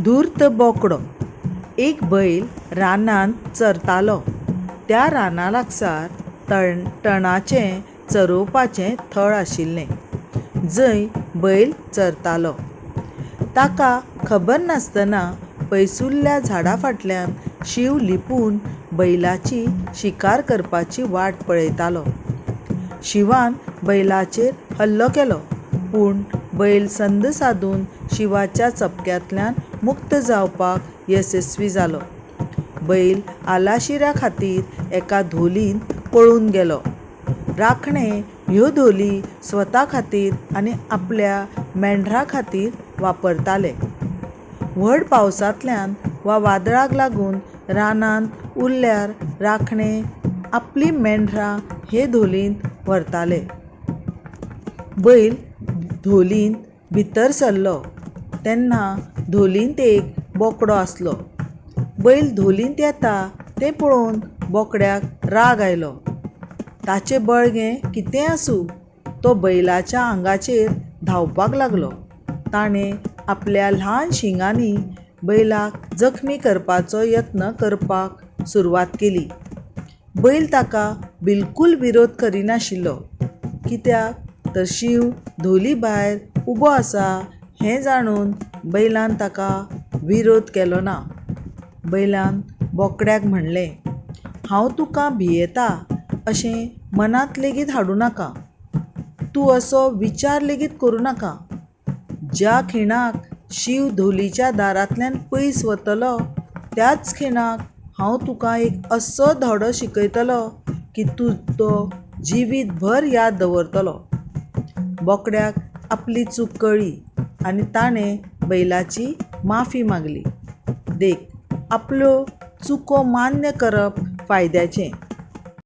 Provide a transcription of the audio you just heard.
धूर्त बोकडो. एक बैल रानांत चरतालो. त्या राना लागसार तणाचें चरोवपाचें थळ आशिल्लें, जंय बैल चरतालो. ताका खबर नासतना पयसुल्ल्या झाडा फाटल्यान शींव लिपून बैलाची शिकार करपाची वाट पळयतालो. शिंवान बैलाचेर हल्लो केलो, पूण बैल संद सादून शिंवाच्या चपक्यांतल्यान मुक्त जावपाक येसस्वी जालो. बैल आलाशिऱ्या खातीर एका धोलींत पळून गेलो. राखणे ह्यो धोली स्वता खातीर आनी आपल्या मेंढरां खातीर वापरताले. व्हड पावसांतल्यान वा वादळाक लागून रानांत उरल्यार राखणे आपलीं मेंढरां हे धोलींत व्हरताले. बैल धोलींत भितर सरलो तेन्ना धोलींत एक बोकडो आसलो. बैल धोलींत येता तें पळोवन बोकड्याक राग आयलो. ताचें बळगें कितेंय आसूं, तो बैलाच्या आंगाचेर धांवपाक लागलो. ताणें आपल्या ल्हान शिंगांनी बैलाक जखमी करपाचो यत्न करपाक सुरवात केली. बैल ताका बिलकूल विरोध करिनाशिल्लो, कित्याक तर शींव धोली भायर उबो आसा हें जाणून बैलान ताका विरोध केलो ना. बैलान बोकड्याक म्हणलें, हांव तुका भियेता अशें मनांत लेगीत हाडूं नाका. तूं असो विचार लेगीत करूं नाका. ज्या खिणाक शींव धोलीच्या दारांतल्यान पयस वतलो त्याच खिणाक हांव तुका एक असो धडो शिकयतलों की तूं तो जिवीतभर याद दवरतलो. बोकड्याक आपली चूक कळ्ळी आनी ताणें बैलाची माफी मागली. देख, आपल्यो चुको मान्य करप फायद्याचें.